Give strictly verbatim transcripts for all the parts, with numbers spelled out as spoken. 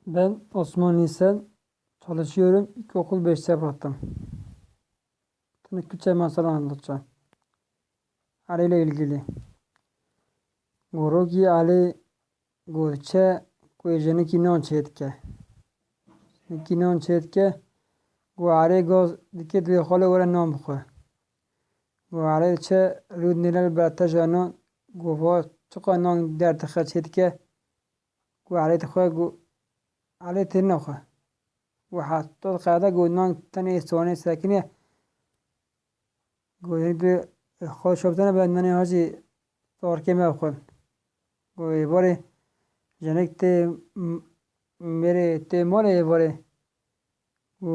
Ben Osman Nisan, çalışıyorum. İlkokul beşte bıraktım. Sana Kürtçe masal anlatacağım. Ali ile ilgili. Gorogî Ali goçe ku êjenekî non çêdike. Êjenekî non çêdike, ku Arê goz dike divê xwe li were non bixwe. Ku Arê diçe rû nêre li berteja non, ku va çiqa non derdixe çêdike, ku Arê dixwe, ku Arê tê nexwe. Ku heta qada ku non tenê soğanê sekiniye, ku êjenekî xwe şoptene be nanê hacî torkê me bixwe. Ku êvarê jenek tê m-, mêrê tê malê êvarê. Ku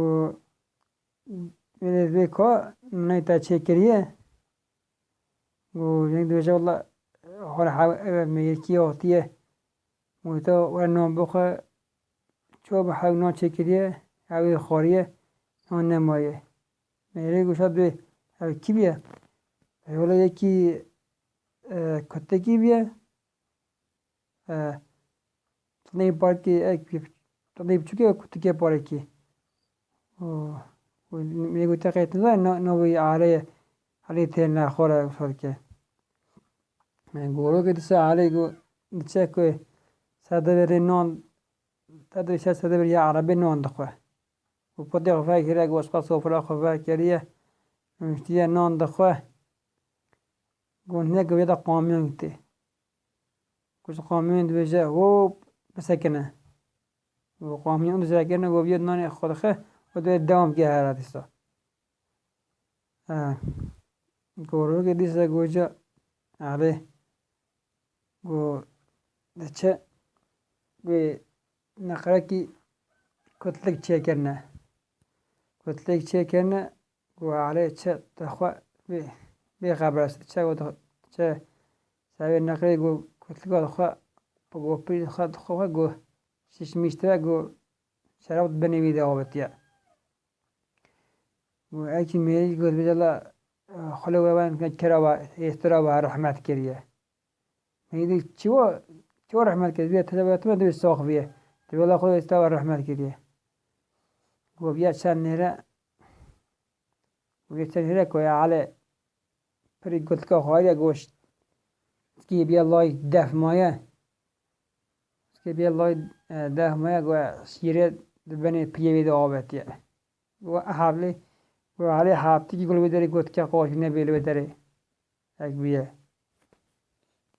mêrê vê ka nanê te çêkiriye. Ku jenek dibêje wela xwe hev ev mêrkî hatiye. Wê te were nan bixwe, çawa bi hev nan çêkiriye, ew ê xwariye, nan nemaye. Mêrê goşa dibê ev kî biye? Ev wela yekî, e, kutikî biye. E, Tuneyê parkê ek, tuneyê biçûk e, kutikê parekî. Û, û mêrê gote qey tu nizanî na-, navê Alê ye. Alê têne xwe re wisa dike. Gorogê dise Alê go-, diçe ku ser deverê nan, te dibêje ser deverê ya erebê nan dixwe. Û potê xwe vekiriye, go çiqa sofra xwe vekiriye, nûştiye nan dixwe. Go ne ku vê de qamiyon tê. Ku ji qamiyon dibêje, hop, bisekine. Go qamiyon disekine, go bîye nanê xwe dixe, û dê dewam ke hera dîsa. E, gorogê dîsa goce, Alê, go diçe, wê neqrekî kutlik çêkirine. Kutlik çêkirine, go Alê çe dixwe bê, bê xeber çe go dixwe, çe ser vê neqrê go kutlika dixwe, go pir dixwe, dixwe go şişmiş dibe, go şerab di binê wî de avêtiye. Go ekî mêrî go dibêje la, e, xwele we wen kera we, êstira we rehmet kiriye. Mêrî çi wa, çi wa rehmet kiriye? Vê tede ve teme divê sax viye. Divê wela xwe êstira we rehmet kiriye. Go viya çend nêre, go viya çend nêre ku ya Alê pirî gotika xwe ya goşt. Skê biya lay def maye. Skê biya lay, e, def maye, go şîrê di binê piyê wê de avêtiye. Go hevlê, go Alê heptikî gul wê derê gotika xwe jî nebê li wê derê. Ek bûye.